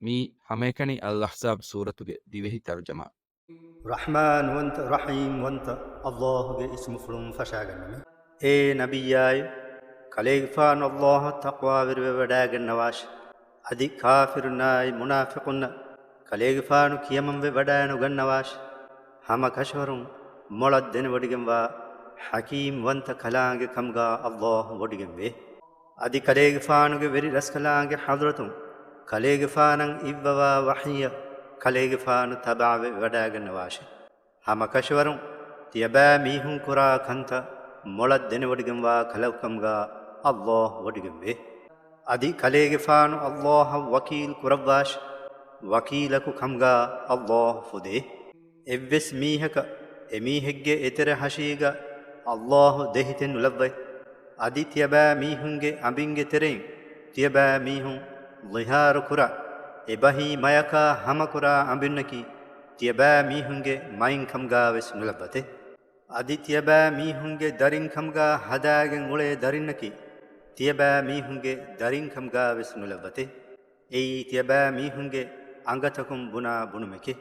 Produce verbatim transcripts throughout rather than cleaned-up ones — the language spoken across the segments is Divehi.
މީ ހަމައެކަނި އަލްއަޙްޒާބް ސޫރަތުގެ ދިވެހި ތަރުޖަމާ. ރަޙްމާންވަންތަ، ރަޙީމްވަންތަ އައްލާހުގެ އިސްމުފުޅުން ފަށާގަންނަމެ. އޭ ނަބިއްޔާއޭ، ކަލޭގެފާނު އައްލާހަށް ތަޤްވާވެރިވެވަޑައިގަންނަވާށި. އަދި ކާފިރުންނާއި މުނާފިޤުންނަށް ކަލޭގެފާނު ކިޔަމަންވެވަޑައިނުގަންނަވާށި. ހަމަ ކަށަވަރުން މޮޅަށް ދެނެވޮޑިގެންވާ ޙަކީމްވަންތަ ކަލާނގެ ކަމުގާ އައްލާހު ވޮޑިގެންވޭ. އަދި ކަލޭގެފާނުގެ ވެރި ރަސްކަލާނގެ ޙަޟްރަތުން ކަލޭގެފާނަށް އިއްވަވާ ވަޙީއަށް ކަލޭގެފާނު ތަބާވެ ވަޑައިގަންނަވާށި. ހަމަ ކަށަވަރުން ތިޔަބައިމީހުން ކުރާ ކަންތައް މޮޅަށް ދެނެވޮޑިގެންވާ ކަލަކަމުގާ އައްލާހު ވޮޑިގެންވޭ. އަދި ކަލޭގެފާނު އައްލާހަށް ވަކީލް ކުރައްވާށި. ވަކީލަކު ކަމުގާ އައްލާހު ފުދޭ. އެއްވެސް މީހަކަށް އެމީހެއްގެ އެތެރެ ހަށީގަ އައްލާހު ދެހިތެއް ނުލައްވައި. އަދި ތިޔަބައިމީހުންގެ އަނބިންގެ ތެރެއިން ތިޔަބައިމީހުން ޟިހާރު ކުރާ އެބަހީ މަޔަކާ ހަމަކުރާ އަނބިންނަކީ ތިޔަބައިމީހުންގެ މައިން ކަމުގާވެސް ނުލައްވަތެ. އަދި ތިޔަބައިމީހުންގެ ދަރިން ކަމުގާ ހަދާގެން އުޅޭ ދަރިންނަކީ ތިޔަބައިމީހުންގެ ދަރިން ކަމުގާވެސް ނުލައްވަތެ. އެއީ ތިޔަބައިމީހުންގެ އަނގަތަކުން ބުނާ ބުނުމެކެ.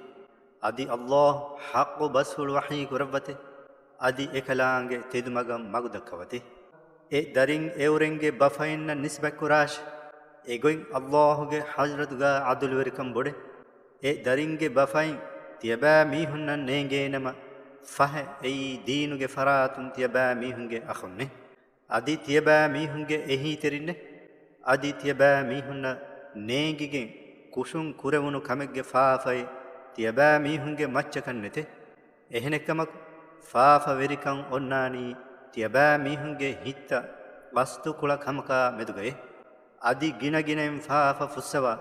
އަދި އައްލާހު ޙައްޤު ބަސްފުޅު ވަޙީ ކުރައްވަތެ. އަދި އެކަލާނގެ ތެދުމަގަށް މަގުދައްކަވަތެ. އެ ދަރިން އެއުރެންގެ ބަފައިންނަށް ނިސްބަތްކުރާށި. އެގޮތް އައްލާހުގެ ޙަޟްރަތުގާ ޢަދުލުވެރިކަން ބޮޑެ. އެ ދަރިންގެ ބަފައިން ތިޔަބައިމީހުންނަށް ނޭނގޭނަމަ، ފަހެ އެއީ ދީނުގެ ފަރާތުން ތިޔަބައިމީހުންގެ އަޚުންނެ. އަދި ތިޔަބައިމީހުންގެ އެހީތެރިންނެ. އަދި ތިޔަބައިމީހުންނަށް ނޭނގިގެން ކުށުން ކުރެވުނު ކަމެއްގެ ފާފައެއް ތިޔަބައިމީހުންގެ މައްޗަކަށް ނެތެ. އެހެނެއްކަމަކު، ފާފަވެރިކަން އޮންނާނީ ތިޔަބައިމީހުންގެ ހިތްތައް ގަސްދުކުޅަ ކަމަކާ މެދުގައެ. އަދި ގިނަގިނައިން ފާފަ ފުއްސަވާ،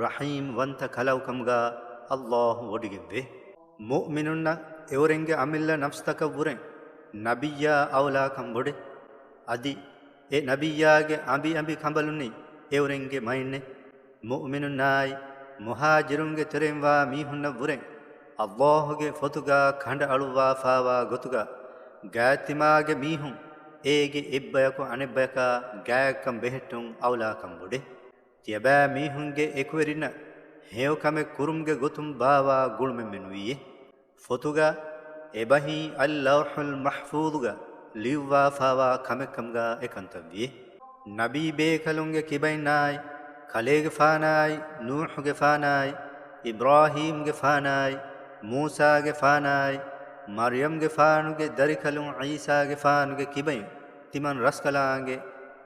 ރަޙީމް ވަންތަ ކަލަކަމުގާ އައްލާހު ވޮޑިގެންވޭ. މުއުމިނުންނަށް އެއުރެންގެ އަމިއްލަ ނަފްސްތަކަށްވުރެން ނަބިއްޔާ އައުލާކަން ބޮޑެ. އަދި އެ ނަބިއްޔާގެ އަނބިއަނބި ކަނބަލުންނީ އެއުރެންގެ މައިންނެ. މުއުމިނުންނާއި މުހާޖިރުންގެ ތެރެއިންވާ މީހުންނަށްވުރެން އައްލާހުގެ ފޮތުގާ ކަނޑައަޅުއްވާފާވާ ގޮތުގާ، ގާތްތިމާގެ މީހުން އޭގެ އެއްބަޔަކު އަނެއްބަޔަކާ ގާތްކަން ބެހެއްޓުން އައުލާކަން ބޮޑެ. ތިޔަބައިމީހުންގެ އެކުވެރިންނަށް ހެޔޮކަމެއް ކުރުމުގެ ގޮތުން ބާވާ ގުޅުމެއް މެނުވީއޭ. ފޮތުގަ އެބަހީ އައްލައުޙުލް މަޙްފޫޡުގަ ލިޔުއްވާފާވާ ކަމެއްކަމުގަ އެކަންތައްވި. ނަބީ ބޭކަލުންގެ ކިބައިންނާއި، ކަލޭގެފާނާއި، ނޫޙުގެފާނާއި، އިބްރާހީމްގެފާނާއި، މޫސާގެފާނާއި، މަރްޔަމްގެފާނުގެ ދަރިކަލުން ޢީސާގެފާނުގެ ކިބައިން ތިމަން ރަސްކަލާނގެ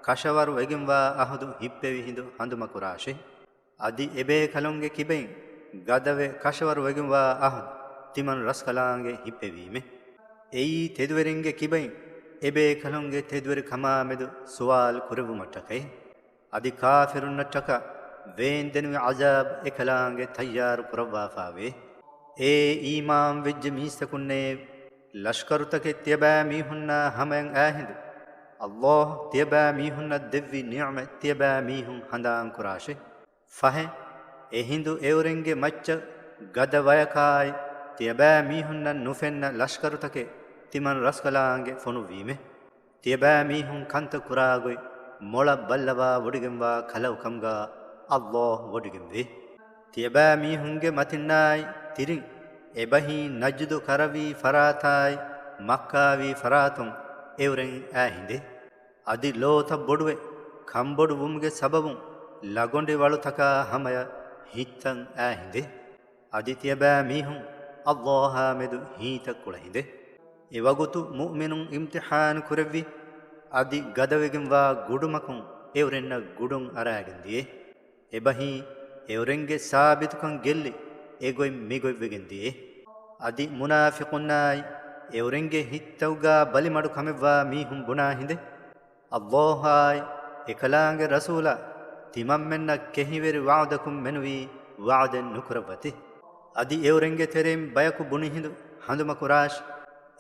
ކަށަވަރު ވެގެންވާ އަހުދު ހިއްޕެވި ހިނދު ހަނދުމަކުރާށޭ. އަދި އެބޭކަލުންގެ ކިބައިން ގަދަވެ ކަށަވަރު ވެގެންވާ އަހުދު ތިމަން ރަސްކަލާނގެ ހިއްޕެވީމެ. އެއީ ތެދުވެރިންގެ ކިބައިން އެބޭކަލުންގެ ތެދުވެރިކަމާމެދު ސުވާލު ކުރެއްވުމަށްޓަކައި. އަދި ކާފިރުންނަށްޓަކާ ވޭންދެނިވި ޢަޒާބު އެކަލާނގެ ތައްޔާރު ކުރައްވާފާވޭ. އޭ އީމާން ވެއްޖެ މީސްތަކުންނޭ، ލަޝްކަރުތަކެއް ތިޔަބައިމީހުންނާ ހަމަޔަށް އާހިނދު، އައްލާހު ތިޔަބައިމީހުންނަށް ދެއްވި ނިޢުމަތް ތިޔަބައިމީހުން ހަނދާންކުރާށޭ. ފަހެ، އެހިނދު އެއުރެންގެ މައްޗަށް ގަދަ ވަޔަކާއި، ތިޔަބައިމީހުންނަށް ނުފެންނަ ލަޝްކަރުތަކެއް ތިމަން ރަސްކަލާނގެ ފޮނުއްވީމެ. ތިޔަބައިމީހުން ކަންތައް ކުރާގޮތް މޮޅަށް ބައްލަވާ ވޮޑިގެންވާ ކަލަކަމުގާ އައްލާހު ވޮޑިގެންވޭ. ތިޔަބައިމީހުންގެ މަތިންނާއި ތިރިން އެބަހީ ނަޖްދު ކަރަވީ ފަރާތާއި މައްކާވީ ފަރާތުން އެއުރެން އާހިނދެ. އަދި ލޯތައް ބޮޑުވެ، ކަންބޮޑުވުމުގެ ސަބަބުން ލަގޮނޑި ވަޅުތަކާ ހަމަޔަށް ހިތްތައް އާހިނދެ. އަދި ތިޔަބައިމީހުން އައްލާހާމެދު ހިތްތައް ކުޅަހިނދެ. އެވަގުތު މުއުމިނުން އިމްތިޙާނު ކުރެއްވި، އަދި ގަދަވެގެންވާ ގުޑުމަކުން އެއުރެންނަށް ގުޑުން އަރާގެން ދިޔަ. އެބަހީ، އެއުރެންގެ ސާބިތުކަން ގެއްލި، އެގޮތް މިގޮތްވެގެން ދިޔަ. އަދި މުނާފިޤުންނާއި، އެއުރެންގެ ހިތްތައުގާ ބަލިމަޑު ކަމެއްވާ މީހުން ބުނާ ހިނދެ، އައްލާހާއި، އެކަލާނގެ ރަސޫލާ، ތިމަންމެންނަށް ކެހިވެރި ވަޢުދަކުން މެނުވީ ވަޢުދެއް ނުކުރައްވަތި. އަދި އެއުރެންގެ ތެރެއިން ބަޔަކު ބުނި ހިނދު ހަނދުމަކުރާށި،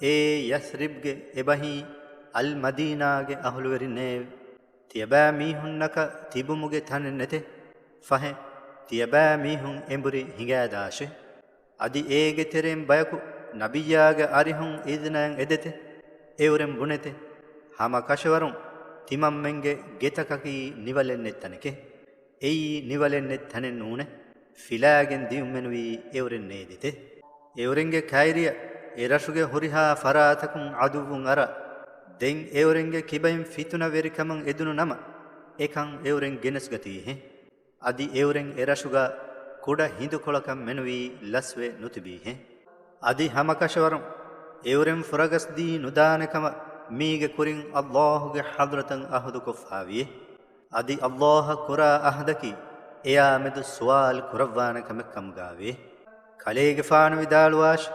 އޭ ޔަސްރިބްގެ އެބަހީ އަލްމަދީނާގެ އަހުލުވެރިންނޭވެ! ތިޔަބައިމީހުންނަކަށް ތިބުމުގެ ތަނެއް ނެތެ. ފަހެ، ތިޔަބައިމީހުން އެނބުރި ހިނގާދާށެ. އަދި އޭގެ ތެރެއިން ބަޔަކު ނަބިއްޔާގެ އަރިހުން އިޒްނައަށް އެދެތެ. އެއުރެން ބުނެތެ. ހަމަ ކަށަވަރުން ތިމަންމެންގެ ގެތަކަކީ ނިވަލެއް ނެތް ތަނެކެ. އެއީ ނިވަލެއް ނެތް ތަނެއް ނޫނެ. ފިލާގެން ދިޔުމެންވީ އެއުރެން ނޭދެތެ. އެއުރެންގެ ކައިރިއަށް އެ ރަށުގެ ހުރިހާ ފަރާތަކުން އަދުއްވުން އަރާ، ދެން އެއުރެންގެ ކިބައިން ފިތުނަވެރިކަމަށް އެދުނު ނަމަ، އެކަން އެއުރެން ގެނެސްގަތީހެން. އަދި އެއުރެން އެރަށުގަ ކުޑަ ހިނދުކޮޅަކަށް މެނުވީ ލަސްވެ ނުތިބީހެން. އަދި ހަމަކަށަވަރުން އެއުރެން ފުރަގަސްދީ ނުދާނެ ކަމަށް މީގެ ކުރިން އައްލާހުގެ ޙަޟްރަތަށް އަހުދުކޮށްފާވިއެ. އަދި އައްލާހަށް ކުރާ އަހްދަކީ އެޔާމެދު ސުވާލު ކުރައްވާނެ ކަމެއް ކަމުގާވޭ. ކަލޭގެފާނު ވިދާޅުވާށި،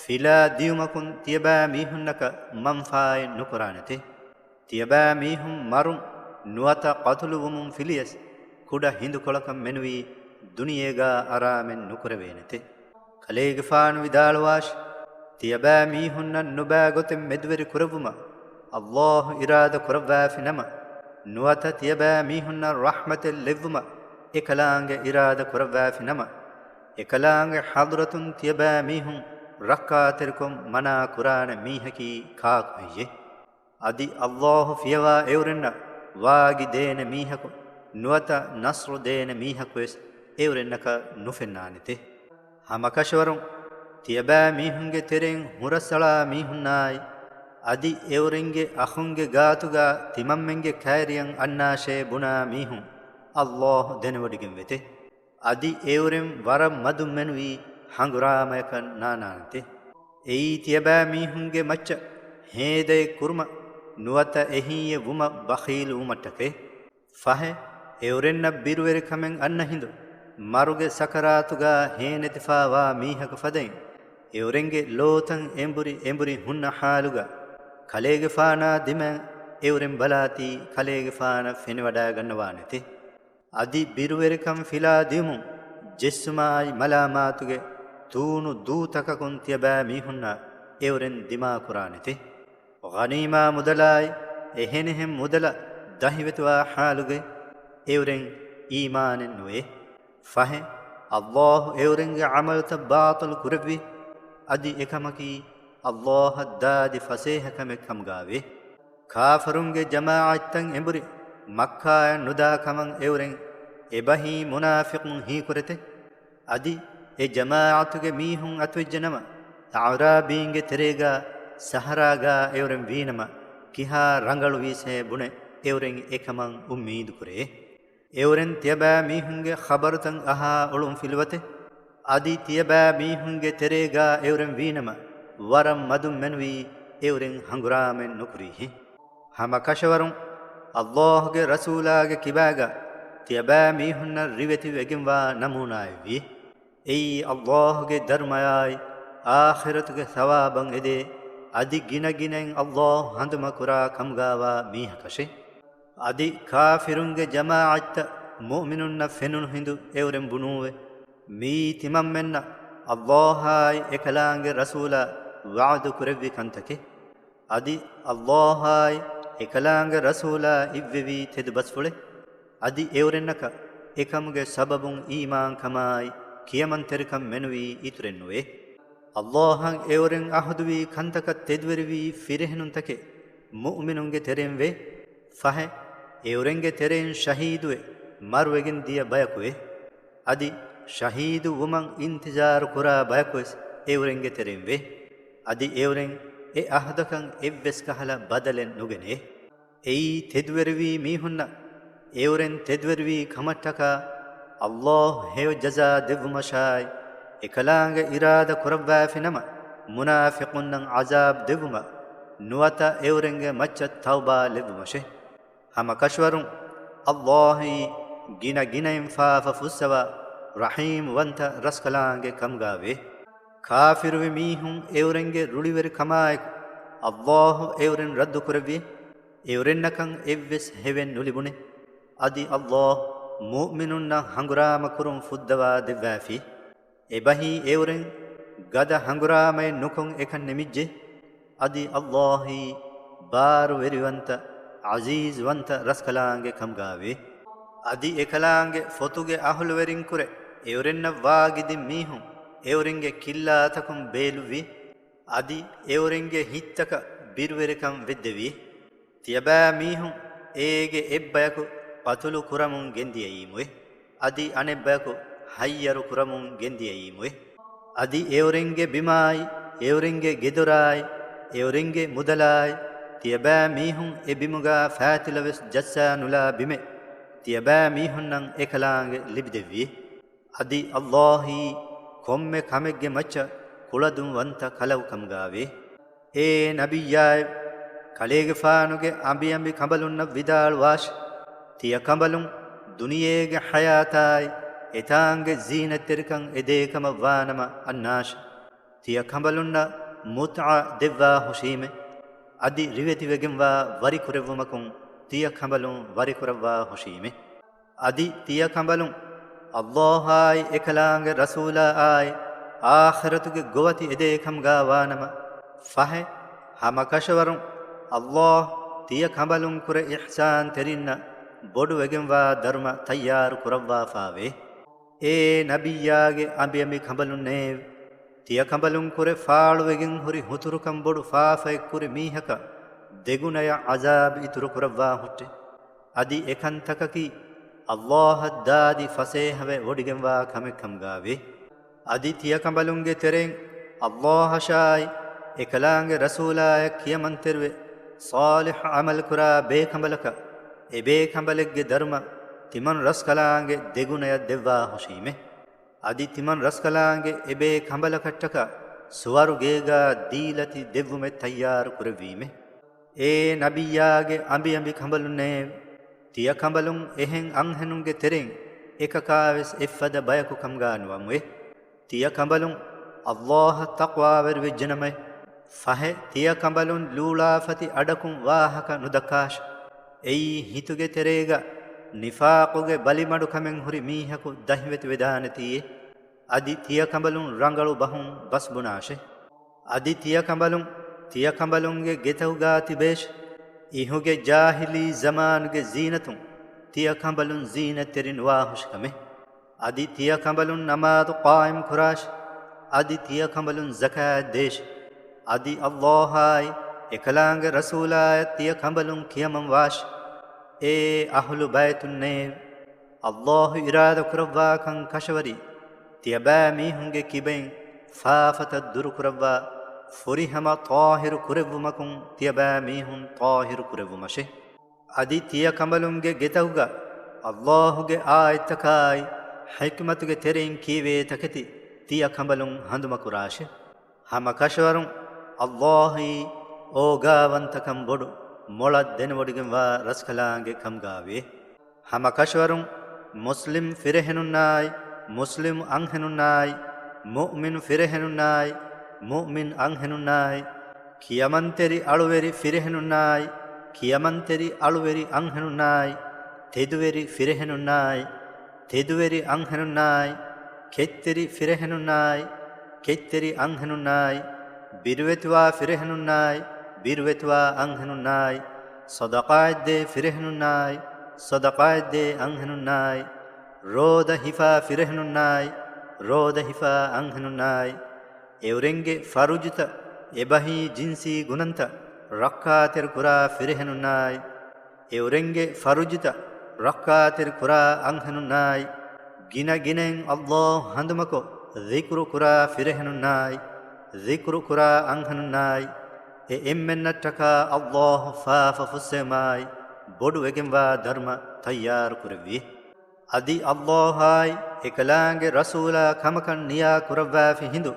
ފިލާ ދިޔުމަކުން ތިޔަބައިމީހުންނަކަށް މަންފާއެއް ނުކުރާނެތެ. ތިޔަބައިމީހުން މަރުން ނުވަތަ ޤަތުލުވުމުން ފިލިޔަސް، ކުޑަ ހިނދުކޮޅަކަށް މެނުވީ ދުނިޔޭގާ އަރާމެއް ނުކުރެވޭނެތެ. ކަލޭގެފާނު ވިދާޅުވާށި، ތިޔަބައިމީހުންނަށް ނުބައި ގޮތެއް މެދުވެރި ކުރެއްވުމަށް އައްލާހު އިރާދަ ކުރައްވާފި ނަމަ، ނުވަތަ ތިޔަބައިމީހުންނަށް ރަޙްމަތެއް ލެއްވުމަށް އެކަލާނގެ އިރާދަ ކުރައްވާފި ނަމަ، އެކަލާނގެ ޙަޟްރަތުން ތިޔަބައިމީހުން ރައްކާތެރިކޮށް މަނާ ކުރާނެ މީހަކީ ކާކު ހެއްޔެވެ؟ އަދި އައްލާހު ފިޔަވާ އެއުރެންނަށް ވާގި ދޭނެ މީހަކު ނުވަތަ ނަޞްރު ދޭނެ މީހަކުވެސް އެއުރެންނަކަށް ނުފެންނާނެތެ. ހަމަކަށަވަރުން ތިޔަބައިމީހުންގެ ތެރެއިން ހުރަސްއަޅާ މީހުންނާއި، އަދި އެއުރެންގެ އަޚުންގެ ގާތުގާ ތިމަންމެންގެ ކައިރިއަށް އަންނާށޭ ބުނާ މީހުން އައްލާހު ދެނެވޮޑިގެންވެތެ. އަދި އެއުރެން ވަރަށް މަދުން މެނުވީ ހަނގުރާމަޔަކަށް ނާނާނެތެ. އެއީ ތިޔަބައިމީހުންގެ މައްޗަށް ހޭދައެއް ކުރުމަށް ނުވަތަ އެހީއެއް ވުމަށް ބަޚީލުވުމަށްޓަކައި. ފަހެ، އެއުރެންނަށް ބިރުވެރިކަމެއް އަންނަ ހިނދު، މަރުގެ ސަކަރާތުގާ ހޭނެތިފާވާ މީހަކު ފަދައިން، އެއުރެންގެ ލޯތައް އެނބުރި އެނބުރި ހުންނަ ޙާލުގަ، ކަލޭގެފާނާ ދިމާއަށް އެއުރެން ބަލާތީ ކަލޭގެފާނަށް ފެނިވަޑައިގަންނަވާނެތެ. އަދި ބިރުވެރިކަން ފިލާ ދިޔުމުން ޖެއްސުމާއި މަލާމާތުގެ ތޫނު ދޫތަކަކުން ތިޔަބައިމީހުންނާ އެއުރެން ދިމާކުރާނެތެ. ޣަނީމާ މުދަލާއި އެހެނިހެން މުދަލަށް ދަހިވެތިވާ ޙާލުގައި އެއުރެން އީމާނެއް ނުވޭ. ފަހެ، އައްލާހު އެއުރެންގެ ޢަމަލުތައް ބާޠިލު ކުރެއްވި. އަދި އެކަމަކީ އައްލާހަށް ދާދި ފަސޭހަކަމެއް ކަމުގާވޭ. ކާފަރުންގެ ޖަމާޢަތްތައް އެނބުރި މައްކާއަށް ނުދާ ކަމަށް އެއުރެން އެބަހީ މުނާފިޤުން ހީކުރެތެ. އަދި އެ ޖަމާޢަތުގެ މީހުން އަތުވެއްޖެނަމަ، އަޢުރާބީންގެ ތެރޭގާ ސަހަރާގާ އެއުރެން ވީނަމަ، ކިހާ ރަނގަޅުވީސޭ ބުނެ އެއުރެން އެކަމަށް އުއްމީދުކުރޭ. އެއުރެން ތިޔަބައިމީހުންގެ ޚަބަރުތައް އަހާ އޮޅުންފިލުވަތެ. އަދި ތިޔަބައިމީހުންގެ ތެރޭގާ އެއުރެން ވީނަމަ، ވަރަށް މަދުން މެނުވީ އެއުރެން ހަނގުރާމައެއް ނުކުރީހެން. ހަމަކަށަވަރުން އައްލާހުގެ ރަސޫލާގެ ކިބާގަ ތިޔަބައިމީހުންނަށް ރިވެތިވެގެންވާ ނަމޫނާއެއްވި. އެއީ އައްލާހުގެ ދަރުމަޔާއި އާޚިރަތުގެ ސަވާބަށް އެދޭ، އަދި ގިނަގިނައިން އައްލާހު ހަނދުމަކުރާ ކަމުގާވާ މީހަކަށެ. އަދި ކާފިރުންގެ ޖަމާޢަތްތައް މުއުމިނުންނަށް ފެނުނު ހިނދު އެއުރެން ބުނޫވެ. މިއީ ތިމަންމެންނަށް އައްލާހާއި އެކަލާނގެ ރަސޫލާ ވަޢުދު ކުރެއްވި ކަންތަކެއް. އަދި އައްލާހާއި އެކަލާނގެ ރަސޫލާ އިއްވެވީ ތެދު ބަސްފުޅެއް. އަދި އެއުރެންނަކަށް އެކަމުގެ ސަބަބުން އީމާންކަމާއި ކިޔަމަންތެރިކަން މެނުވީ އިތުރެއްނުވޭ. އައްލާހަށް އެއުރެން އަހުދުވީ ކަންތަކަށް ތެދުވެރިވީ ފިރިހެނުންތަކެއް މުއުމިނުންގެ ތެރެއިން ވޭ. ފަހެ، އެއުރެންގެ ތެރެއިން ޝަހީދުވެ މަރުވެގެން ދިޔަ ބަޔަކުވޭ. އަދި ޝަހީދު ވުމަށް އިންތިޒާރު ކުރާ ބަޔަކުވެސް އެއުރެންގެ ތެރެއިން ވޭ. އަދި އެއުރެން އެ އަހްދަކަށް އެއްވެސް ކަހަލަ ބަދަލެއް ނުގެނޭ. އެއީ ތެދުވެރިވީ މީހުންނަށް އެއުރެން ތެދުވެރިވީ ކަމަށްޓަކާ އައްލާހު ހެޔޮ ޖަޒާ ދެއްވުމަށާއި، އެކަލާނގެ އިރާދަ ކުރައްވާފިނަމަ، މުނާފިޤުންނަށް ޢަޒާބް ދެއްވުމަށް ނުވަތަ އެއުރެންގެ މައްޗަށް ތައުބާ ލެއްވުމަށެ. ހަމަކަށަވަރުން އައްލާހީ ގިނަ ގިނައިން ފާފަ ފުއްސަވާ ރަޙީމް ވަންތަ ރަސްކަލާނގެ ކަމުގާވޭ. ކާފިރުވި މީހުން އެއުރެންގެ ރުޅިވެރިކަމާއެކު އައްލާހު އެއުރެން ރައްދު ކުރެއްވި. އެއުރެންނަކަށް އެއްވެސް ހެވެއް ނުލިބުނެ. އަދި އައްލާހު މުއުމިނުންނަށް ހަނގުރާމަ ކުރުން ފުއްދަވާ ދެއްވާފި. އެބަހީ އެއުރެން ގަދަ ހަނގުރާމައެއް ނުކޮށް އެކަން ނިމިއްޖެ. އަދި އައްލާހީ ބާރުވެރިވަންތަ، ޢަޒީޒްވަންތަ ރަސްކަލާނގެ ކަމުގާވޭ. އަދި އެކަލާނގެ ފޮތުގެ އަހުލުވެރިންކުރެ އެއުރެންނަށް ވާގިދިން މީހުން އެއުރެންގެ ކިއްލާތަކުން ބޭލުއްވި. އަދި އެއުރެންގެ ހިތްތަކަށް ބިރުވެރިކަން ވެއްދެވި. ތިޔަބައިމީހުން އޭގެ އެއްބަޔަކު ޤަތުލު ކުރަމުން ގެންދިޔައީމުވެ. އަދި އަނެއްބަޔަކު ހައްޔަރު ކުރަމުން ގެންދިޔައީމުވެ. އަދި އެއުރެންގެ ބިމާއި، އެއުރެންގެ ގެދޮރާއި، އެއުރެންގެ މުދަލާއި، ތިޔަބައިމީހުން އެ ބިމުގާ ފާތިލަވެސް ޖައްސާ ނުލާ ބިމެއް ތިޔަބައިމީހުންނަށް އެކަލާނގެ ލިބިދެއްވި. އަދި އައްލާހީ ކޮންމެ ކަމެއްގެ މައްޗަށް ކުޅަދުންވަންތަ ކަލަކު ކަމުގާވޭ. އޭ ނަބިއްޔާއެވެ! ކަލޭގެފާނުގެ އަނބިއަނބި ކަނބަލުންނަށް ވިދާޅުވާށި! ތިޔަ ކަނބަލުން ދުނިޔޭގެ ޙަޔާތާއި އެތާނގެ ޒީނަތްތެރިކަން އެދޭ ކަމަށް ވާނަމަ އަންނާށި! ތިޔަ ކަނބަލުންނަށް މުތްޢަ ދެއްވާ ހުށީމެ! އަދި ރިވެތިވެގެންވާ ވަރިކުރެއްވުމަކުން ތިޔަ ކަނބަލުން ވަރިކުރައްވާ ހުށީމެ! އަދި ތިޔަ ކަނބަލުން އައްލާހާއި އެކަލާނގެ ރަސޫލާއާއި އާޚިރަތުގެ ގޮވަތި އެދޭ ކަމުގާ ވާނަމަ، ފަހެ، ހަމަކަށަވަރުން އައްލާހް ތިޔަ ކަނބަލުން ކުރެ އިޙްސާންތެރިންނަށް ބޮޑުވެގެންވާ ދަރުމަ ތައްޔާރު ކުރައްވާފާވޭ. އޭ ނަބިއްޔާގެ އަނބިއަނބި ކަނބަލުންނޭވެ! ތިޔަ ކަނބަލުން ކުރެ ފާޅުވެގެން ހުރި ހުތުރުކަން ބޮޑު ފާފައެއް ކުރި މީހަކަށް ދެގުނަޔަށް ޢަޒާބް އިތުރު ކުރައްވާ ހުއްޓެ. އަދި އެކަންތަކަކީ އައްލާހަށް ދާދި ފަސޭހަވެ ވޮޑިގެންވާ ކަމެއް ކަމުގާވޭ. އަދި ތިޔަ ކަނބަލުންގެ ތެރެއިން އައްލާހަށާއި އެކަލާނގެ ރަސޫލާޔަށް ކިޔަމަންތެރިވެ، ޞާލިޙު ޢަމަލުކުރާ ބޭކަނބަލަކަށް އެބޭކަނބަލެއްގެ ދަރުމަ ތިމަން ރަސްކަލާނގެ ދެގުނަޔަށް ދެއްވާ ހުށީމެ. އަދި ތިމަން ރަސްކަލާނގެ އެބޭ ކަނބަލަކަށްޓަކާ ސުވަރުގޭގާ ދީލަތި ދެއްވުމެއް ތައްޔާރު ކުރެއްވީމެ. އޭ ނަބިއްޔާގެ އަނބިއަނބި ކަނބަލުންނޭވެ! ތިޔަ ކަނބަލުން އެހެން އަންހެނުންގެ ތެރެއިން އެކަކާވެސް އެއްފަދަ ބަޔަކު ކަމުގާ ނުވަމުވެ. ތިޔަ ކަނބަލުން އައްލާހަށް ތަޤްވާވެރިވެއްޖެނަމަ، ފަހެ ތިޔަ ކަނބަލުން ލޫޅާފަތި އަޑަކުން ވާހަކަ ނުދައްކާށި! އެއީ ހިތުގެ ތެރޭގަ ނިފާޤުގެ ބަލިމަޑުކަމެއް ހުރި މީހަކު ދަހިވެތިވެދާނެތީއޭ. އަދި ތިޔަ ކަނބަލުން ރަނގަޅު ބަހުން ބަސްބުނާށޭ. އަދި ތިޔަ ކަނބަލުން، ތިޔަ ކަނބަލުންގެ ގެތަކުގާ ތިބޭށި! އިހުގެ ޖާހިލީ ޒަމާނުގެ ޒީނަތުން ތިޔަ ކަނބަލުން ޒީނަތްތެރިން ވާހުށިކަމެއް. އަދި ތިޔަ ކަނބަލުން ނަމާދު ޤާއިމް ކުރާށި! އަދި ތިޔަ ކަނބަލުން ޒަކާތް ދޭށި! އަދި އައްލާހާއި އެކަލާނގެ ރަސޫލާޔަށް ތިޔަ ކަނބަލުން ކިޔަމަން ވާށި! އޭ އަހުލު ބައިތުންނޭވެ! އައްލާހު އިރާދަ ކުރައްވާކަން ކަށަވަރީ، ތިޔަބައިމީހުންގެ ކިބައިން ފާފަތައް ދުރުކުރައްވާ، ފުރިހަމަ ޠާހިރު ކުރެއްވުމަކުން ތިޔަބައިމީހުން ޠާހިރު ކުރެއްވުމަށެ. އަދި ތިޔަ ކަނބަލުންގެ ގެތަކުގަ އައްލާހުގެ އާޔަތްތަކާއި ޙިކްމަތުގެ ތެރެއިން ކީވޭ ތަކެތި ތިޔަ ކަނބަލުން ހަނދުމަކުރާށެ. ހަމަކަށަވަރުން އައްލާހީ އޯގާވަންތަކަން ބޮޑު މޮޅަށް ދެނެވޮޑިގެންވާ ރަސްކަލާނގެ ކަމުގާވޭ. ހަމަކަށަވަރުން މުސްލިމް ފިރިހެނުންނާއި، މުސްލިމް އަންހެނުންނާއި، މުއުމިން ފިރިހެނުންނާއި، މުއުމިން އަންހެނުންނާއި، ކިޔަމަންތެރި އަޅުވެރި ފިރިހެނުންނާއި، ކިޔަމަންތެރި އަޅުވެރި އަންހެނުންނާއި، ތެދުވެރި ފިރިހެނުންނާއި، ތެދުވެރި އަންހެނުންނާއި، ކެތްތެރި ފިރިހެނުންނާއި، ކެތްތެރި އަންހެނުންނާއި، ބިރުވެތިވާ ފިރިހެނުންނާއި، ބިރުވެތިވާ އަންހެނުންނާއި، ޞަދަޤާތްދޭ ފިރިހެނުންނާއި، ޞަދަޤާތްދޭ އަންހެނުންނާއި، ރޯދަ ހިފާ ފިރިހެނުންނާއި، ރޯދަ ހިފާ އަންހެނުންނާއި، އެއުރެންގެ ފަރުޖުތައް އެބަހީ ޖިންސީ ގުނަންތައް ރައްކާތެރިކުރާ ފިރިހެނުންނާއި، އެއުރެންގެ ފަރުޖުތައް ރައްކާތެރިކުރާ އަންހެނުންނާއި، ގިނަ ގިނައިން އައްލާހު ހަނދުމަކޮށް ޛިކުރު ކުރާ ފިރިހެނުންނާއި، ޛިކުރު ކުރާ އަންހެނުންނާއި، އެ އެންމެންނަށްޓަކާ އައްލާހު ފާފަ ފުއްސެވުމާއި، ބޮޑުވެގެންވާ ދަރުމަ ތައްޔާރު ކުރެއްވި. އަދި އައްލާހާއި އެކަލާނގެ ރަސޫލާ ކަމަކަށް ނިޔާ ކުރައްވާފި ހިނދު،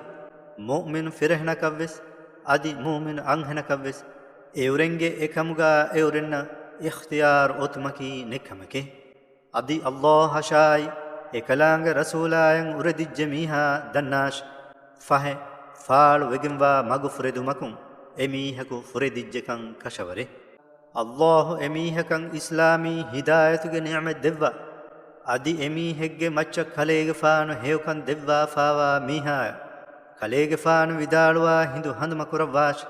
މުއުމިނު ފިރިހެނަކަށްވެސް، އަދި މުއުމިނު އަންހެނަކަށްވެސް، އެއުރެންގެ އެކަމުގާ އެއުރެންނަށް އިޚްތިޔާރު އޮތުމަކީ ނެތް ކަމެކޭ. އަދި އައްލާހަށާއި އެކަލާނގެ ރަސޫލާޔަށް އުރެދިއްޖެ މީހާ ދަންނާށި! ފަހެ، ފާޅުވެގެންވާ މަގު ފުރެދުމަކުން އެމީހަކު ފުރެދިއްޖެކަން ކަށަވަރޭ. އައްލާހު އެމީހަކަށް އިސްލާމީ ހިދާޔަތުގެ ނިޢުމަތް ދެއްވާ، އަދި އެމީހެއްގެ މައްޗަށް ކަލޭގެފާނު ހެޔޮކަން ދެއްވާފާވާ މީހާޔަށް ކަލޭގެފާނު ވިދާޅުވާ ހިނދު ހަނދުމަކުރައްވާށި!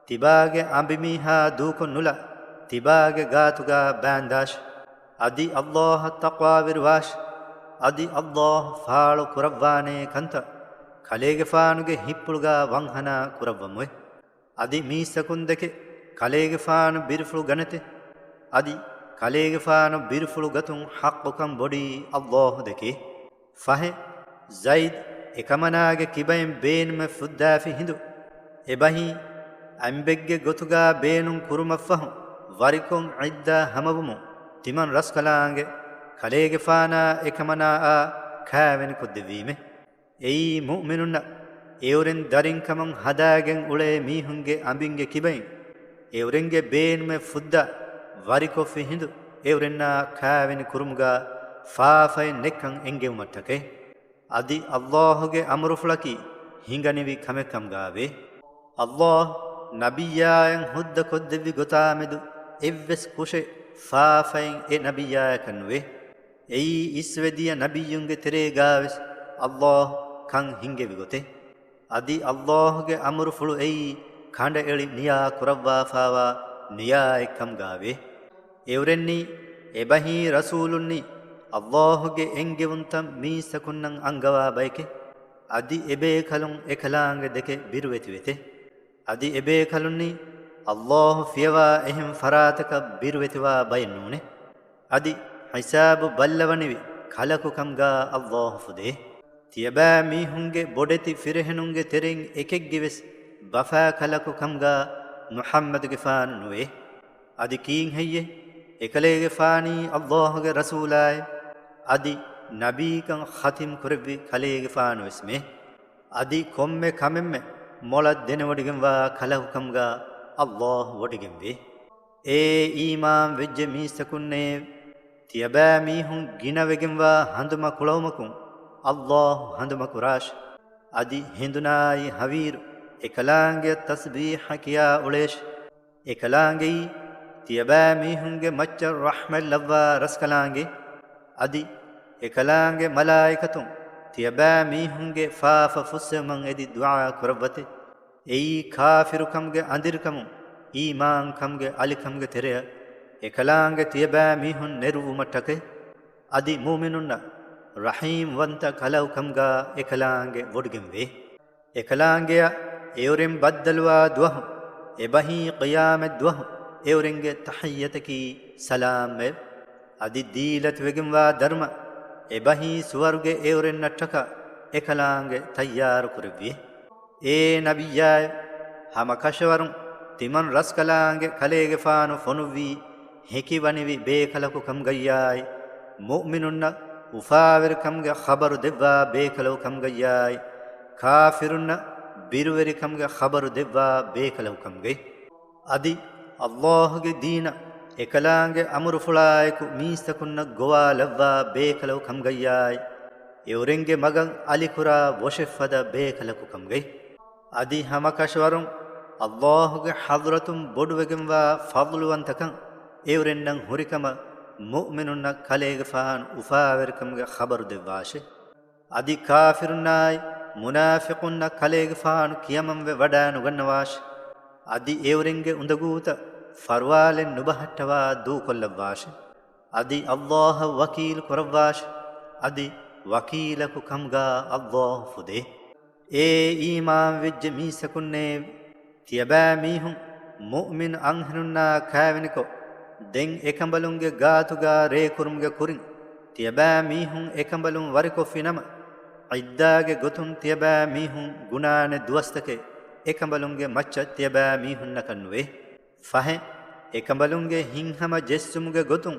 ތިބާގެ އަނބިމީހާ ދޫކޮށް ނުލާ، ތިބާގެ ގާތުގާ ބާންދާށި! އަދި އައްލާހަށް ތަޤްވާވެރިވާށި! އަދި އައްލާހު ފާޅު ކުރައްވާނޭ ކަންތައް ކަލޭގެފާނުގެ ހިތްޕުޅުގާ ވަންހަނާ ކުރައްވަމުވެ. އަދި މީސްތަކުން ދެކެ ކަލޭގެފާނު ބިރުފުޅު ގަނެތެ. އަދި ކަލޭގެފާނު ބިރުފުޅު ގަތުން ޙައްޤުކަން ބޮޑީ އައްލާހު ދެކޭ. ފަހެ، ޒައިދް އެކަމަނާގެ ކިބައިން ބޭނުމެއް ފުއްދާފި ހިނދު، އެބަހީ އަނބެއްގެ ގޮތުގާ ބޭނުން ކުރުމަށްފަހު، ވަރިކޮށް އިއްދާ ހަމަވުމުން، ތިމަން ރަސްކަލާނގެ ކަލޭގެފާނާ އެކަމަނާއާ ކާވެނިކޮށްދެއްވީމެ. އެއީ މުއުމިނުންނަށް އެއުރެން ދަރިންކަމުން ހަދާގެން އުޅޭ މީހުންގެ އަނބިންގެ ކިބައިން އެއުރެންގެ ބޭނުމެއް ފުއްދާ، ވަރިކޮށްފި ހިނދު އެއުރެންނާ ކާވެނި ކުރުމުގާ ފާފައެއް ނެއްކަން އެންގެވުމަށްޓަކައި. އަދި އައްލާހުގެ އަމުރުފުޅަކީ ހިނގަނިވި ކަމެއްކަމުގާވޭ. އައްލާހް ނަބިއްޔާއަށް ހުއްދަ ކޮށްދެއްވި ގޮތާމެދު އެއްވެސް ކުށެއް ފާފައިން އެ ނަބިއްޔާއަކަށް ނުވޭ. އެއީ އިސްވެދިޔަ ނަބިއްޔުންގެ ތެރޭގާވެސް އައްލާހް ކަން ހިންގެވި ގޮތެއް. އަދި އައްލާހުގެ އަމުރުފުޅު އެއީ ކަނޑައެޅި ނިޔާ ކުރައްވާފާވާ ނިޔާއެއްކަމުގާވޭ. އެއުރެންނީ، އެބަހީ ރަސޫލުންނީ، އައްލާހުގެ އެންގެވުންތައް މީސްތަކުންނަށް އަންގަވާ ބަޔެކޭ. އަދި އެބޭކަލުން އެކަލާނގެ ދެކެ ބިރުވެތިވެތޭ. އަދި އެބޭކަލުންނީ، އައްލާހު ފިޔަވާ އެހެން ފަރާތަކަށް ބިރުވެތިވާ ބައެއް ނޫނޭ. އަދި ހިސާބު ބައްލަވަނިވި ކަލަކުކަމުގާ އައްލާހު ފުދޭ. ތިޔަބައިމީހުންގެ ބޮޑެތި ފިރިހެނުންގެ ތެރެއިން އެކެއްގެވެސް ބަފާ ކަލަކުކަމުގާ މުޙައްމަދުގެފާނު ނުވޭ. އަދި ކީއްހެއްޔޭ؟ އެކަލޭގެފާނީ އައްލާހުގެ ރަސޫލާއި، އަދި ނަބީކަން ޚަތިމް ކުރެއްވި ކަލޭގެފާނުވެސްމެ. އަދި ކޮންމެ ކަމެއްމެ މޮޅަށް ދެނެވޮޑިގެންވާ ކަލަކުކަމުގާ އައްލާހު ވޮޑިގެންވޭ. އޭ އީމާން ވެއްޖެ މީސްތަކުންނޭ! ތިޔަބައިމީހުން ގިނަވެގެންވާ ހަނދުމަކުޅައުމަކުން އައްލާހު ހަނދުމަކުރާށި. އަދި ހެނދުނާއި ހަވީރު އެކަލާނގެއަށް ތަސްބީޙަ ކިޔާ އުޅޭށި. އެކަލާނގެއީ ތިޔަބައިމީހުންގެ މައްޗަށް ރަޙްމަތް ލައްވާ ރަސްކަލާނގެ. އަދި އެކަލާނގެ މަލާއިކަތުން ތިޔަބައިމީހުންގެ ފާފަ ފުއްސެވުމަށް އެދި ދުޢާ ކުރައްވަތެ. އެއީ ކާފިރުކަމުގެ އަނދިރިކަމުން އީމާންކަމުގެ އަލިކަމުގެ ތެރެއަށް އެކަލާނގެ ތިޔަބައިމީހުން ނެރުއްވުމަށްޓަކައި. އަދި މުއުމިނުންނަށް ރަޙީމްވަންތަ ކަލަކުކަމުގާ އެކަލާނގެ ވޮޑިގެންވޭ. އެކަލާނގެއަށް އެއުރެން ބައްދަލުވާ ދުވަހު، އެބަހީ ޤިޔާމަތް ދުވަހު އެއުރެންގެ ތަޙިއްޔަތަކީ ސަލާމްއެވެ. އަދި ދީލަތިވެގެންވާ ދަރުމަ، އެބަހީ ސުވަރުގެ އެއުރެންނަށްޓަކާ އެކަލާނގެ ތައްޔާރު ކުރެއްވިއެ. އޭ ނަބިއްޔާއެވެ! ހަމަކަށަވަރުން ތިމަން ރަސްކަލާނގެ ކަލޭގެފާނު ފޮނުއްވީ ހެކިވަނިވި ބޭކަލަކު ކަމުގައްޔާއި، މުއުމިނުންނަށް އުފާވެރިކަމުގެ ޚަބަރު ދެއްވާ ބޭކަލަކު ކަމުގައްޔާއި، ކާފިރުންނަށް ބިރުވެރިކަމުގެ ޚަބަރު ދެއްވާ ބޭކަލަކު ކަމުގައި. އަދި އައްލާހުގެ ދީނަށް އެކަލާނގެ އަމުރުފުޅާއެކު މީސްތަކުންނަށް ގޮވާލައްވާ ބޭކަލަކު ކަމުގައްޔާއި، އެއުރެންގެ މަގަށް އަލިކުރާ ވޮށެއްފަދަ ބޭކަލަކު ކަމުގައި. އަދި ހަމަކަށަވަރުން އައްލާހުގެ ޙަޟްރަތުން ބޮޑުވެގެންވާ ފަޟްލުވަންތަކަން އެއުރެންނަށް ހުރިކަމަށް މުއުމިނުންނަށް ކަލޭގެފާނު އުފާވެރިކަމުގެ ޚަބަރު ދެއްވާށެ. އަދި ކާފިރުންނާއި މުނާފިޤުންނަށް ކަލޭގެފާނު ކިޔަމަންވެ ވަޑާނުގަންނަވާށެ. އަދި އެއުރެންގެ އުނދަގޫތައް ފަރުވާލެއް ނުބަހައްޓަވާ ދޫކޮށްލައްވާށެ. އަދި އައްލާހަށް ވަކީލު ކުރައްވާށެ. އަދި ވަކީލަކު ކަމުގާ އައްލާހު ފުދޭ. އޭ އީމާންވެއްޖެ މީސްތަކުންނޭވެ! ތިޔަބައިމީހުން މުއުމިން އަންހެނުންނާ ކާވެނިކޮށް، ދެން އެކަނބަލުންގެ ގާތުގާ ރޭކުރުމުގެ ކުރިން، ތިޔަބައިމީހުން އެކަނބަލުން ވަރިކޮށްފިނަމަ، ޢިއްދާގެ ގޮތުން ތިޔަބައިމީހުން ގުނާނެ ދުވަސްތަކެއް އެކަނބަލުންގެ މައްޗަށް ތިޔަބައިމީހުންނަކަށް ނުވޭ. ފަހެ، އެކަނބަލުންގެ ހިތްހަމަ ޖެއްސުމުގެ ގޮތުން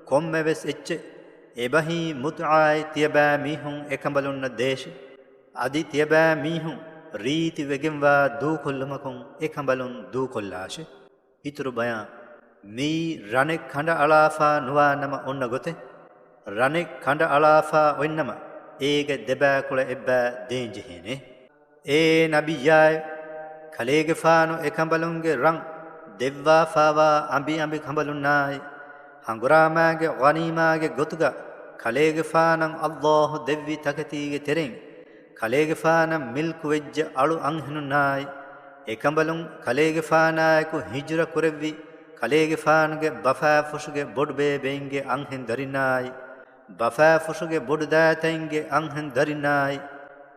ކޮންމެވެސް އެއްޗެއް އެބަހީ މުތުޢާއި ތިޔަބައިމީހުން އެކަނބަލުންނަށް ދޭށި. އަދި ތިޔަބައިމީހުން ރީތި ވެގެންވާ ދޫކޮށްލުމަކުން އެކަނބަލުން ދޫކޮށްލާށި. އިތުރު ބަޔާން. މިއީ ރަނެއް ކަނޑައަޅާފާ ނުވާނަމަ އޮންނަ ގޮތެއް. ރަނެއް ކަނޑައަޅާފާ އޮތްނަމަ، އޭގެ ދެބައިކުޅަ އެއްބައި ދޭންޖެހޭނެ. އޭ ނަބިއްޔާއެވެ! ކަލޭގެފާނު އެކަނބަލުންގެ ރަން ދެއްވާފާވާ އަނބިއަނބި ކަނބަލުންނާއި، ހަނގުރާމާގެ ޣަނީމާގެ ގޮތުގަ ކަލޭގެފާނަށް އައްލާހު ދެއްވި ތަކެތީގެ ތެރެއިން، ކަލޭގެފާނަށް މިލްކުވެއްޖެ އަޅު އަންހެނުންނާއި، އެކަނބަލުން ކަލޭގެފާނާއެކު ހިޖުރަ ކުރެއްވި ކަލޭގެފާނުގެ ބަފާފުށުގެ ބޮޑުބޭބެއިންގެ އަންހެން ދަރިންނާއި، ބަފާފުށުގެ ބޮޑުދައިތައިންގެ އަންހެން ދަރިންނާއި،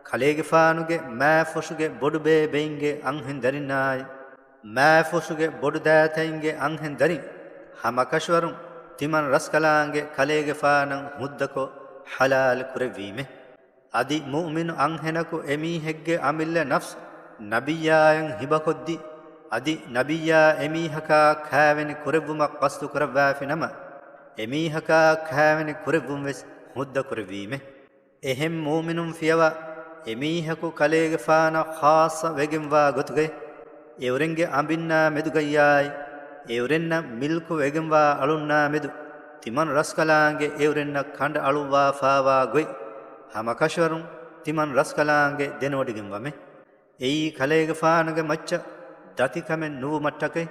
ކަލޭގެފާނުގެ މާފުށުގެ ބޮޑުބޭބެއިންގެ އަންހެން ދަރިންނާއި، މާފުށުގެ ބޮޑުދައިތައިންގެ އަންހެން ދަރިން ހަމަކަށަވަރުން ތިމަން ރަސްކަލާނގެ ކަލޭގެފާނަށް ހުއްދަކޮށް ޙަލާލު ކުރެއްވީމެ. އަދި މުއުމިނު އަންހެނަކު އެމީހެއްގެ އަމިއްލަ ނަފްސު ނަބިއްޔާއަށް ހިބަކޮށްދީ، އަދި ނަބިއްޔާ އެމީހަކާ ކާވެނި ކުރެއްވުމަށް ޤަޞްދު ކުރައްވާފި ނަމަ، އެމީހަކާ ކާވެނި ކުރެއްވުން ވެސް ހުއްދަ ކުރެއްވީމެ. އެހެން މުއުމިނުން ފިޔަވާ، އެމީހަކު ކަލޭގެފާނަށް ޚާއްޞަ ވެގެންވާ ގޮތުގައި، އެއުރެންގެ އަނބިންނާ މެދުގައްޔާއި، އެއުރެންނަށް މިލްކު ވެގެންވާ އަޅުންނާ މެދު، ތިމަން ރަސްކަލާނގެ އެއުރެންނަށް ކަނޑައަޅުއްވާފާވާ ގޮތް، ހަމަކަށަވަރުން ތިމަން ރަސްކަލާނގެ ދެނެވޮޑިގެންވަމެ. އެއީ ކަލޭގެފާނުގެ މައްޗަށް ދަތިކަމެއް ނުވުމަށްޓަކައި،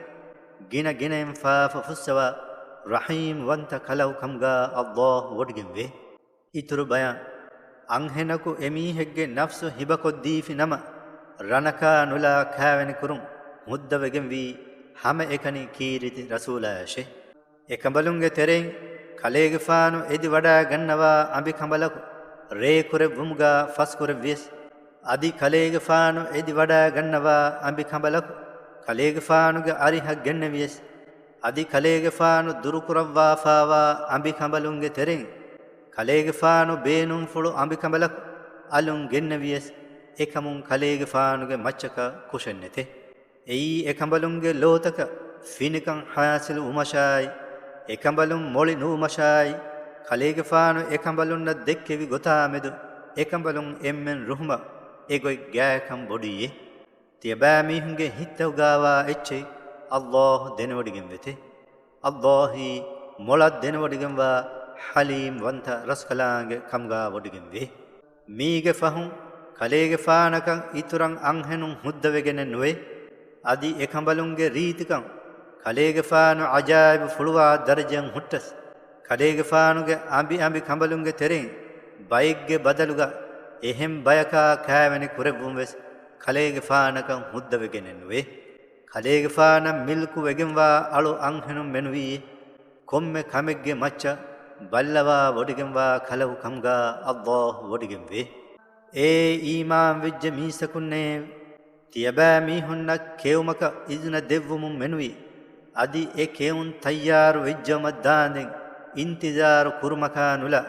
ގިނަ ގިނައިން ފާފަ ފުއްސަވާ، ރަޙީމް ވަންތަ ކަލަކު ކަމުގާ އައްލާހު ވޮޑިގެންވޭ. އިތުރު ބަޔާން. އަންހެނަކު އެމީހެއްގެ ނަފްސު ހިބަކޮށްދީފި ނަމަ، ރަނަކާ ނުލާ ކާވެނިކުރުން ހުއްދަވެގެންވީ ހަމައެކަނި ކީރިތި ރަސޫލާޔަށޭ. އެކަނބަލުންގެ ތެރެއިން ކަލޭގެފާނު އެދިވަޑައިގަންނަވާ އަނބިކަނބަލަކު ރޭކުރެއްވުމުގާ ފަސްކުރެއްވިޔަސް، އަދި ކަލޭގެފާނު އެދިވަޑައިގަންނަވާ އަނބިކަނބަލަކު ކަލޭގެފާނުގެ އަރިހަށް ގެންނެވިޔަސް، އަދި ކަލޭގެފާނު ދުރުކުރައްވާފާވާ އަނބިކަނބަލުންގެ ތެރެއިން ކަލޭގެފާނު ބޭނުންފުޅު އަނބިކަނބަލަކު އަލުން ގެންނެވިޔަސް، އެކަމުން ކަލޭގެފާނުގެ މައްޗަކަށް ކުށެއްނެތެ. އެއީ އެކަނބަލުންގެ ލޯތަކަށް ފިނިކަން ޙާޞިލު ވުމަށާއި، އެކަނބަލުން މޮޅި ނުވުމަށާއި، ކަލޭގެފާނު އެކަނބަލުންނަށް ދެއްކެވި ގޮތާމެދު އެކަނބަލުން އެންމެން ރުހުމަށް އެގޮތް ގާތްކަން ބޮޑުވިއޭ. ތިޔަބައިމީހުންގެ ހިތްތަކުގާވާ އެއްޗެއް އައްލާހު ދެނެވޮޑިގެންވެތެ. އައްލާހީ މޮޅަށް ދެނެވޮޑިގެންވާ ޙަލީމް ވަންތަ ރަސްކަލާނގެ ކަމުގާ ވޮޑިގެންވޭ. މީގެ ފަހުން ކަލޭގެފާނަކަށް އިތުރަށް އަންހެނުން ހުއްދަވެގެނެއް ނުވޭ. އަދި އެކަނބަލުންގެ ރީތިކަން ކަލޭގެފާނު ޢަޖާއިބު ފުޅުވާ ދަރަޖައަށް ހުއްޓަސް، ކަލޭގެފާނުގެ އަނބިއަނބި ކަނބަލުންގެ ތެރެއިން ބައެއްގެ ބަދަލުގަ އެހެން ބަޔަކާ ކާވެނި ކުރެއްވުން ވެސް ކަލޭގެފާނަކަށް ހުއްދަވެގެނެއް ނުވޭ. ކަލޭގެފާނަށް މިލްކު ވެގެންވާ އަޅު އަންހެނުން މެނުވީ، ކޮންމެ ކަމެއްގެ މައްޗަށް ބައްލަވާ ވޮޑިގެންވާ ކަލަކު ކަމުގާ އައްލާހު ވޮޑިގެންވޭ. އޭ އީމާން ވެއްޖެ މީސްތަކުންނޭވެ! ތިޔަބައި މީހުންނަށް ކެއުމަކަށް އިޒުނަ ދެއްވުމުން މެނުވީ، އަދި އެ ކެއުން ތައްޔާރު ވެއްޖައުމަށް ދާންދެން އިންތިޒާރު ކުރުމަކާ ނުލާ،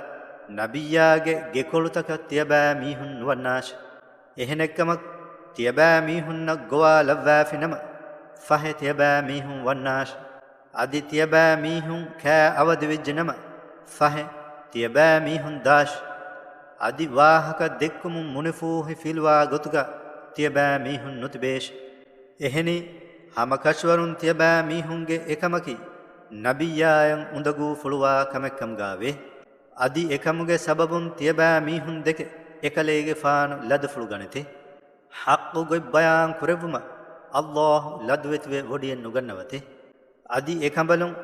ނަބިއްޔާގެ ގެކޮޅުތަކަށް ތިޔަބައި މީހުން ނުވަންނާށި. އެހެނެއްކަމަކު، ތިޔަބައި މީހުންނަށް ގޮވާލައްވާފި ނަމަ، ފަހެ ތިޔަބައި މީހުން ވަންނާށި. އަދި ތިޔަބައި މީހުން ކާ އަވަދިވެއްޖެ ނަމަ، ފަހެ ތިޔަބައި މީހުން ދާށި. އަދި ވާހަކަ ދެއްކުމުން މުނިފޫހި ފިލުވާ ގޮތުގަ ތިޔަބައި މީހުން ނުތިބޭށި. އެހެނީ، ހަމަކަށަވަރުން ތިޔަބައި މީހުންގެ އެކަމަކީ، ނަބިއްޔާއަށް އުނދަގޫ ފުޅުވާ ކަމެއްކަމުގާވޭ. އަދި އެކަމުގެ ސަބަބުން ތިޔަބައި މީހުން ދެކެ އެކަލޭގެފާނު ލަދުފުޅު ގަނެތެ. ޙައްޤު ގޮތް ބަޔާން ކުރެއްވުމަށް އައްލާހު ލަދުވެތިވެ ވޮޑިއެއް ނުގަންނަވަތެ. އަދި އެކަނބަލުން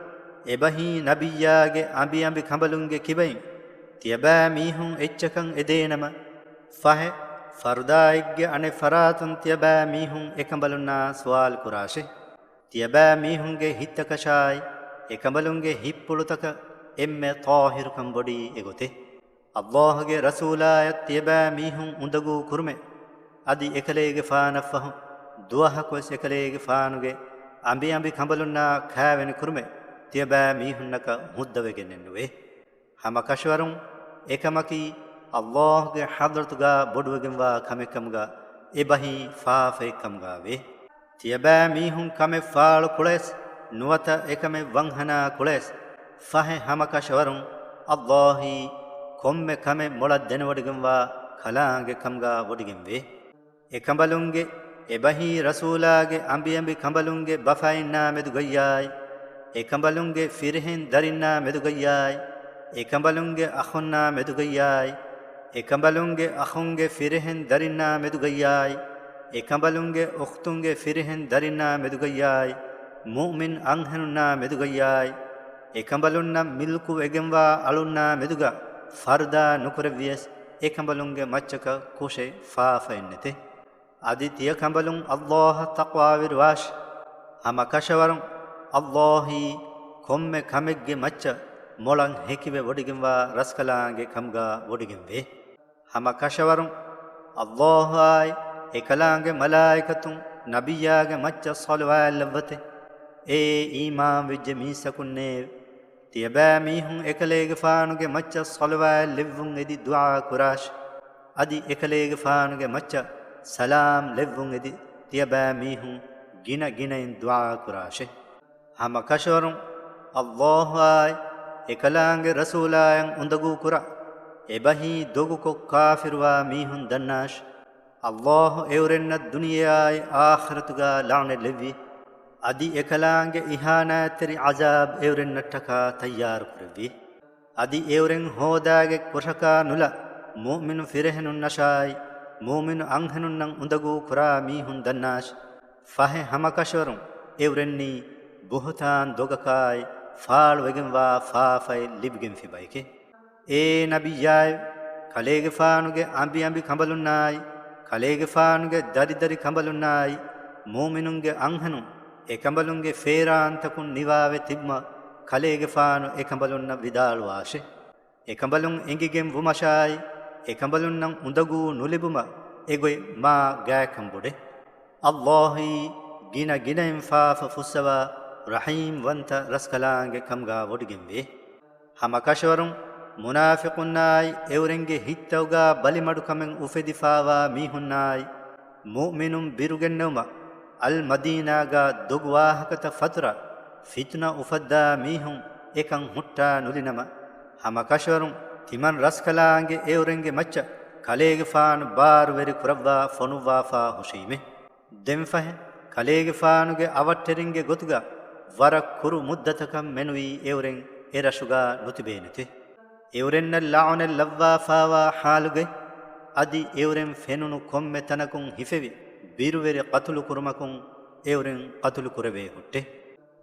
އެބަހީ ނަބިއްޔާގެ އަނބިއަނބި ކަނބަލުންގެ ކިބައިން ތިޔަބައި މީހުން އެއްޗަކަށް އެދޭނަމަ، ފަހެ، ފަރުދާއެއްގެ އަނެއް ފަރާތުން ތިޔަބައި މީހުން އެކަނބަލުންނާ ސުވާލު ކުރާށޭ. ތިޔަބައި މީހުންގެ ހިތްތަކަށާއި، އެކަނބަލުންގެ ހިތްޕުޅުތަކަށް އެންމެ ޠާހިރުކަން ބޮޑީ އެގޮތެ. އައްލާހުގެ ރަސޫލާޔަށް ތިޔަބައި މީހުން އުނދަގޫ ކުރުމެއް، އަދި އެކަލޭގެފާނަށްފަހު ދުވަހަކުވެސް އެކަލޭގެފާނުގެ އަނބިއަނބި ކަނބަލުންނާ ކާވެނި ކުރުމެއް ތިޔަބައި މީހުންނަކަށް ހުއްދަވެގެނެއް ނުވޭ. ހަމަކަށަވަރުން އެކަމަކީ އައްލާހުގެ ޙަޟްރަތުގާ ބޮޑުވެގެންވާ ކަމެއްކަމުގާ އެބަހީ ފާފައެއްކަމުގާވޭ. ތިޔަބައި މީހުން ކަމެއް ފާޅު ކުޅޭސް، ނުވަތަ އެކަމެއް ވަންހަނާ ކުޅޭސް، ފަހެ ހަމަކަށަވަރުން އައްލާހީ ކޮންމެ ކަމެއް މޮޅަށް ދެނެވޮޑިގެންވާ ކަލާނގެ ކަމުގާ ވޮޑިގެންވޭ. އެކަނބަލުންގެ އެބަހީ ރަސޫލާގެ އަނބިއަނބި ކަނބަލުންގެ ބަފައިންނާ މެދުގައްޔާއި، އެކަނބަލުންގެ ފިރިހެން ދަރިންނާ މެދުގައްޔާއި، އެކަނބަލުންގެ އަޚުންނާ މެދުގައްޔާއި، އެކަނބަލުންގެ އަޚުންގެ ފިރިހެން ދަރިންނާ މެދުގައްޔާއި، އެކަނބަލުންގެ އުޚްތުންގެ ފިރިހެން ދަރިންނާ މެދުގައްޔާއި، މުއުމިން އަންހެނުންނާ މެދުގައްޔާއި، އެކަނބަލުންނަށް މިލްކު ވެގެންވާ އަޅުންނާ މެދުގަ ފަރުދާ ނުކުރެއްވިޔަސް، އެކަނބަލުންގެ މައްޗަކަށް ކުށެއް ފާފައެއްނެތެ. އަދި ތިޔަ ކަނބަލުން އައްލާހަށް ތަޤްވާވެރިވާށި! ހަމަ ކަށަވަރުން އައްލާހީ ކޮންމެ ކަމެއްގެ މައްޗަށް މޮޅަށް ހެކިވެ ވޮޑިގެންވާ ރަސްކަލާނގެ ކަމުގާ ވޮޑިގެންވޭ. ހަމަ ކަށަވަރުން އައްލާހާއި އެކަލާނގެ މަލާއިކަތުން ނަބިއްޔާގެ މައްޗަށް ޞަލަވާތް ލެއްވަތެ. އޭ އީމާންވެއްޖެ މީސްތަކުންނޭވެ! ތިޔަބައިމީހުން އެކަލޭގެފާނުގެ މައްޗަށް ޞަލަވާތް ލެއްވުން އެދި ދުޢާ ކުރާށި! އަދި އެކަލޭގެފާނުގެ މައްޗަށް ސަލާމް ލެއްވުން އެދި ތިޔަބައިމީހުން ގިނަ ގިނައިން ދުޢާ ކުރާށޭ. ހަމަ ކަށަވަރުން އައްލާހުއާއި އެކަލާނގެ ރަސޫލާއަށް އުނދަގޫ ކުރާ، އެބަހީ ދޮގުކޮށް ކާފިރުވާ މީހުން ދަންނާށި. އައްލާހު އެއުރެންނަށް ދުނިޔެއާއި އާޚިރަތުގަ ލަޢުނަތް ލެއްވި. އަދި އެކަލާނގެ އިހާނާތްތެރި ޢަޒާބް އެއުރެންނަށްޓަކާ ތައްޔާރު ކުރެއްވި. އަދި އެއުރެން ހޯދާގެ ކުށަކާ ނުލާ، މުއުމިނު ފިރިހެނުންނަށާއި، މުއުމިނު އަންހެނުންނަށް އުނދަގޫ ކުރާ މީހުން ދަންނާށި. ފަހެ ހަމަކަށަވަރުން އެއުރެންނީ ބުހުތާން ދޮގަކާއި ފާޅުވެގެންވާ ފާފައެއް ލިބިގެންފި ބައެކޭ. އޭ ނަބިއްޔާއެވެ! ކަލޭގެފާނުގެ އަނބިއަނބި ކަނބަލުންނާއި، ކަލޭގެފާނުގެ ދަރިދަރި ކަނބަލުންނާއި، މުއުމިނުންގެ އަންހެނުން އެކަނބަލުންގެ ފޭރާންތަކުން ނިވާވެ ތިބުމަށް ކަލޭގެފާނު އެކަނބަލުންނަށް ވިދާޅުވާށޭ. އެކަނބަލުން އެނގިގެން ވުމަށާއި، އެކަނބަލުންނަށް އުނދަގޫ ނުލިބުމަށް އެގޮތް މާ ގާތްކަން ބޮޑޭ. އައްލާހީ ގިނަ ގިނައިން ފާފަ ފުއްސަވާ ރަޙީމްވަންތަ ރަސްކަލާނގެ ކަމުގަ ވޮޑިގެންވޭ. ހަމަކަށަވަރުން މުނާފިޤުންނާއި އެއުރެންގެ ހިތްތައުގަ ބަލިމަޑުކަމެއް އުފެދިފާވާ މީހުންނާއި، މުއުމިނުން ބިރުގެންނެވުމަށް އަލް މަދީނާގަ ދޮގު ވާހަކަތައް ފަތުރަ ފިތުނަ އުފައްދާ މީހުން އެކަން ހުއްޓާ ނުލިނަމަ، ހަމަކަށަވަރުން ތިމަން ރަސްކަލާނގެ އެއުރެންގެ މައްޗަށް ކަލޭގެފާނު ބާރުވެރި ކުރައްވާ ފޮނުއްވާފާ ހުށީމޭ. ދެންފަހެ، ކަލޭގެފާނުގެ އަވަށްޓެރިންގެ ގޮތުގަ ވަރަށް ކުރު މުއްދަތަކަށް މެނުވީ އެއުރެން އެރަށުގަ ނުތިބޭނެތެ. އެއުރެންނަށް ލަޢުނަތް ލައްވާފާވާ ޙާލުގައި، އަދި އެއުރެން ފެނުނު ކޮންމެ ތަނަކުން ހިފެވި، ބިރުވެރި ޤަތުލު ކުރުމަކުން އެއުރެން ޤަތުލު ކުރެވޭ ހުއްޓޭ.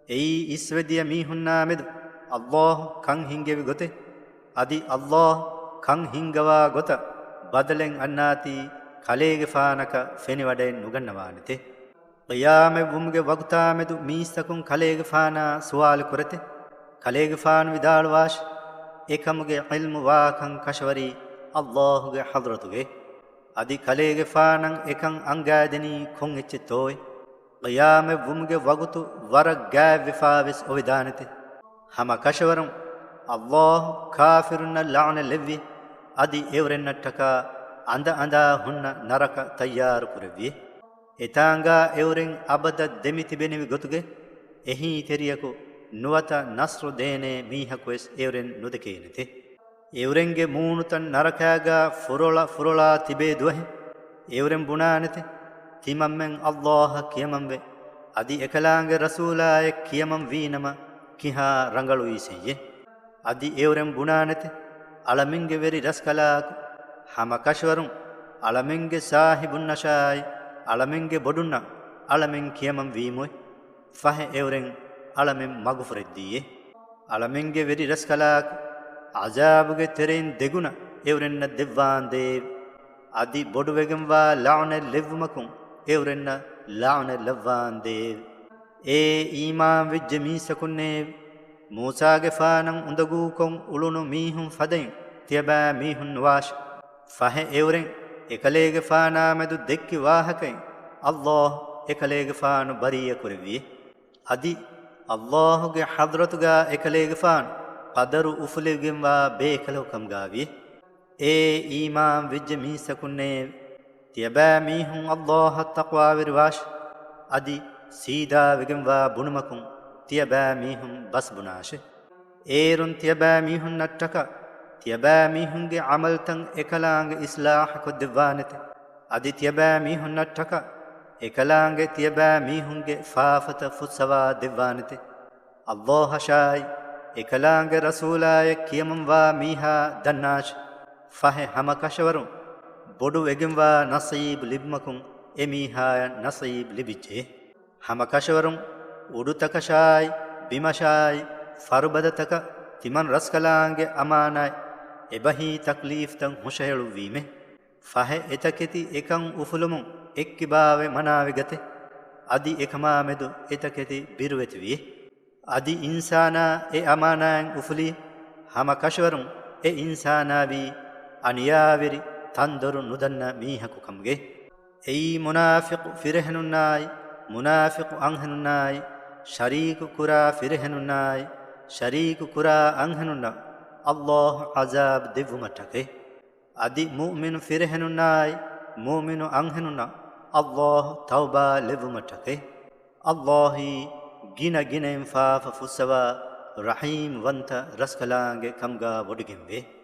އެއީ އިސްވެދިޔަ މީހުންނާ މެދު އައްލާހު ކަން ހިންގެވި ގޮތެއް، އަދި އައްލާހު ކަން ހިންގަވާ ގޮތަށް ބަދަލެއް އަންނާތީ ކަލޭގެފާނަކަށް ފެނިވަޑައެއް ނުގަންނަވާނެތެ. ޤިޔާމަތްވުމުގެ ވަގުތާމެދު މީސްތަކުން ކަލޭގެފާނާ ސުވާލު ކުރެތެ. ކަލޭގެފާނު ވިދާޅުވާށި، އެކަމުގެ ޢިލްމު ވާކަން ކަށަވަރީ އައްލާހުގެ ޙަޟްރަތުގައި. އަދި ކަލޭގެފާނަށް އެކަން އަންގާދެނީ ކޮން އެއްޗެއްތޯއޭ؟ ޤިޔާމަތްވުމުގެ ވަގުތު ވަރަށް ގާތްވެފާވެސް އޮވެދާނެތެ. ހަމަ ކަށަވަރުން އައްލާހު ކާފިރުންނަށް ލަޢުނަތް ލެއްވި، އަދި އެއުރެންނަށްޓަކާ އަނދަ އަނދާ ހުންނަ ނަރަކަ ތައްޔާރު ކުރެއްވި. އެތާނގާ އެއުރެން އަބަދަށް ދެމިތިބެނިވި ގޮތުގެ އެހީތެރިޔަކު ނުވަތަ ނަޞްރު ދޭނޭ މީހަކުވެސް އެއުރެން ނުދެކޭނެތެ. އެއުރެންގެ މޫނުތައް ނަރަކާގާ ފުރޮޅަ ފުރޮޅާ ތިބޭ ދުވަހެއް އެއުރެން ބުނާނެތެ، ތިމަންމެން އައްލާހަށް ކިޔަމަންވެ، އަދި އެކަލާނގެ ރަސޫލާއަށް ކިޔަމަން ވީނަމަ ކިހާ ރަނގަޅުވީސެއްޔޭ؟ އަދި އެއުރެން ބުނާނެތެ، އަޅަމެންގެ ވެރި ރަސްކަލާކު، ހަމަ ކަށަވަރުން އަޅަމެންގެ ސާހިބުންނަށާއި އަޅަމެންގެ ބޮޑުންނަށް އަޅަމެން ކިޔަމަން ވީމުއެ؟ ފަހެ އެއުރެން އަޅަމެން މަގުފުރެއްދީއޭ. އަޅަމެންގެ ވެރި ރަސްކަލާކު، ޢަޒާބުގެ ތެރެއިން ދެގުނަ އެއުރެންނަށް ދެއްވާންދޭވެ. އަދި ބޮޑުވެގެންވާ ލަޢުނަތް ލެއްވުމަކުން އެއުރެންނަށް ލަޢުނަތް ލައްވާންދޭވެ. އޭ އީމާންވެއްޖެ މީސްތަކުންނޭވެ! މޫސާގެފާނަށް އުނދަގޫކޮށް އުޅުނު މީހުން ފަދައިން ތިޔަބައިމީހުން ނުވާށި. ފަހެ އެއުރެން އެކަލޭގެފާނާމެދު ދެއްކި ވާހަކައިން އައްލާހު އެކަލޭގެފާނު ބަރީއަ ކުރެއްވިއޭ. އަދި އައްލާހުގެ ޙަޟްރަތުގާ އެކަލޭގެފާނު ޤަދަރު އުފުލިގެންވާ ބޭކަލަކު ކަމުގާވިއޭ. އޭ އީމާން ވެއްޖެ މީސްތަކުންނޭވެ! ތިޔަބައިމީހުން އައްލާހަށް ތަޤްވާވެރިވާށި. އަދި ސީދާވެގެންވާ ބުނުމަކުން ތިޔަބައިމީހުން ބަސްބުނާށެ. އޭރުން ތިޔަބައިމީހުންނަށްޓަކާ ތިޔަބައިމީހުންގެ ޢަމަލުތައް އެކަލާނގެ އިޞްލާޙަކޮށްދެއްވާނެތެ. އަދި ތިޔަބައިމީހުންނަށްޓަކާ އެކަލާނގެ ތިޔަބައިމީހުންގެ ފާފަތައް ފުއްސަވާ ދެއްވާނެތެ. އައްލާހަށާއި، އެކަލާނގެ ރަސޫލާއަށް ކިޔަމަންވާ މީހާ ދަންނާށި. ފަހެ ހަމަކަށަވަރުން ބޮޑު ވެގެންވާ ނަޞީބު ލިބުމަކުން އެމީހާޔަށް ނަޞީބު ލިބިއްޖެ. ހަމަކަށަވަރުން އުޑުތަކަށާއި، ބިމަށާއި، ފަރުބަދަތަކަށް ތިމަން ރަސްކަލާނގެ އަމާނާތް އެބަހީ ތަކްލީފްތައް ހުށަހެޅުއްވީމެ. ފަހެ އެތަކެތި އެކަން އުފުލުމުން އެއްކިބާވެ މަނާވެގަތެ. އަދި އެކަމާމެދު އެތަކެތި ބިރުވެތިވިއެ. އަދި އިންސާނާ އެ އަމާނާތް އުފުލީ، ހަމަ ކަށަވަރުން އެ އިންސާނާވީ އަނިޔާވެރި، ތަންދޮރު ނުދަންނަ މީހަކު ކަމުގައި. އެއީ މުނާފިޤު ފިރިހެނުންނާއި، މުނާފިޤު އަންހެނުންނާއި، ޝަރީކު ކުރާ ފިރިހެނުންނާއި، ޝަރީކު ކުރާ އަންހެނުންނަށް އައްލާހު ޢަޒާބު ދެއްވުމަށްޓަކައި. އަދި މުއުމިނު ފިރިހެނުންނާއި މުއުމިނު އަންހެނުންނަށް ﷲ ތައުބާ ލެއްވުމަށްޓަކައި. ﷲ އީ ގިނަ ގިނައިން ފާފަ ފުއްސަވާ ރަޙީމް ވަންތަ ރަސްކަލާނގެ ކަމުގާ ވޮޑިގެންވޭ.